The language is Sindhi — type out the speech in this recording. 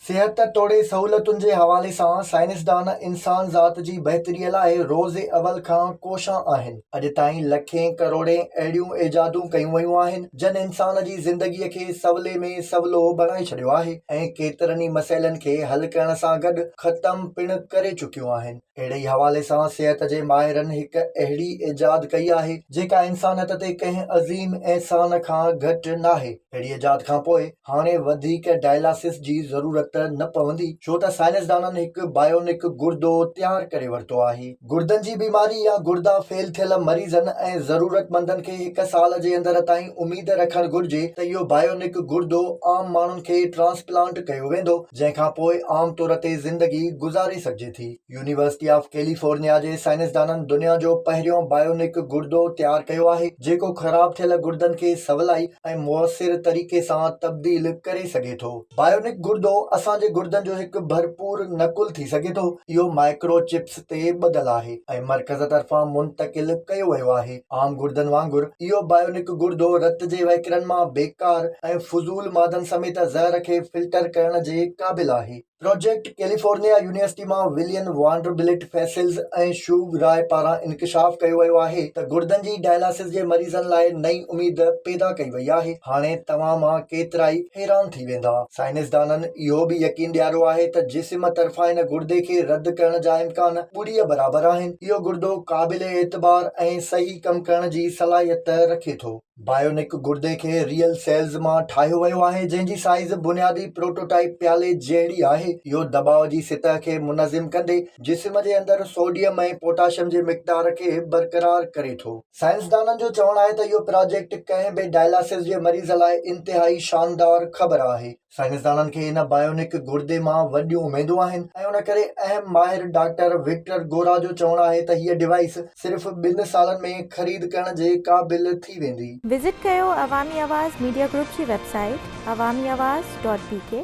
صحت توڙي سهولتن جي حوالي سان سائنسدان انسان ذات جي بهتريء لاء روز اول کان ڪوشان آهن. اڄ تائين لکين ڪروڙين اهڙيون ايجادون ڪيون ويون آهن، جن انسان جي زندگيء کي سولي ۾ سولو بڻائي ڇڏيو آهي ۽ ڪيترن ئي مسئلن کي حل ڪرڻ سان گڏ ختم پڻ ڪري چڪيون آهن. اهڙي ئي حوالي سان صحت جي ماهرن هڪ اهڙي ايجاد ڪئي آهي، جيڪا انسانيت تي ڪنهن عظيم احسان کان گهٽ ناهي. اهڙي ايجاد کان پوء هاڻي وڌيڪ ڊائلاسس جي ضرورت نه پوندي، ڇو ته سائنسدانن هڪ بايونڪ گردو تيار ڪري ورتو آهي. گردن جي بيماري يا گردا فيل ٿيل مريضن ۽ ضرورتمندن کي هڪ سال جي اندر تائين اميد رکڻ گهرجي ته اهو بايونڪ گردو عام ماڻهن کي ٽرانسپلانٽ ڪيو ويندو، جنهن کان پوء عام طور تي زندگي گذاري سگهجي ٿي. يونيورسٽي آف ڪيليفورنيا جي سائنسدانن دنيا جو پهريون بايونڪ گردو تيار ڪيو آهي، جيڪو خراب ٿيل گردن کي سولائي ۽ موثر طريقي سان تبديل ڪري سگهي ٿو. بايونڪ گردو اسان جي گردن جو هڪ ڀرپور نقل ٿي سگهي ٿو. اهو مائڪرو چپس تي ٻڌل آهي ۽ مرڪز طرفان منتقل ڪيو ويو آهي. عام گردن وانگر، اهو بايونڪ گردو رت جي وهڪرن مان بيڪار ۽ فضول مادن سميت زهر کي فلٽر ڪرڻ جي قابل آهي. پروجيڪٽ ڪيليفورنيا يونيورسٽي مان ولين وانڊربلٽ فيسلز ۽ شوب راء پاران انڪشاف ڪيو ويو آهي ته گردن جي ڊائلاسز جي مريضن لاء نئين اميد پيدا ڪئي وئي آهي. هاڻي توهان مان ڪيترائي حيران ٿي ويندا. سائنسدانن اهو به يقين ڏياريو آهي ته جسم طرفان ان گردي کي رد ڪرڻ جا امڪان ٻڙيء برابر آهن. اهو گردو قابل اعتبار ۽ صحيح ڪم ڪرڻ جي صلاحيت رکي ٿو. بايونڪ گردي کي ريئل سيلز مان ٺاهيو ويو آهي، جنهن جي سائيز بنيادي پروٽوٽائپ پيالي جهڙي آهي. اهو دٻاء جي سطح کي منظم ڪندي جسم جي اندر سوڊيم ۽ پوٽاشيم جي مقدار کي برقرار ڪري ٿو. سائنسدانن جو چوڻ آهي ته اهو پراجيڪٽ ڪنهن به ڊائلاسز جي مريض لاء انتهائي شاندار خبر آهي. سائنسدانن کي ان بايونڪ گردي مان وڏيون اميدون آهن ۽ ان ڪري اهم ماهر ڊاڪٽر وڪٽر گورا جو چوڻ آهي ته هيء ڊوائيس صرف ٻن سالن ۾ خريد ڪرڻ جي قابل ٿي ويندي. وزٽ ڪيو عوامي آواز ميڊيا گروپ جي website Awami Awaz dot B K.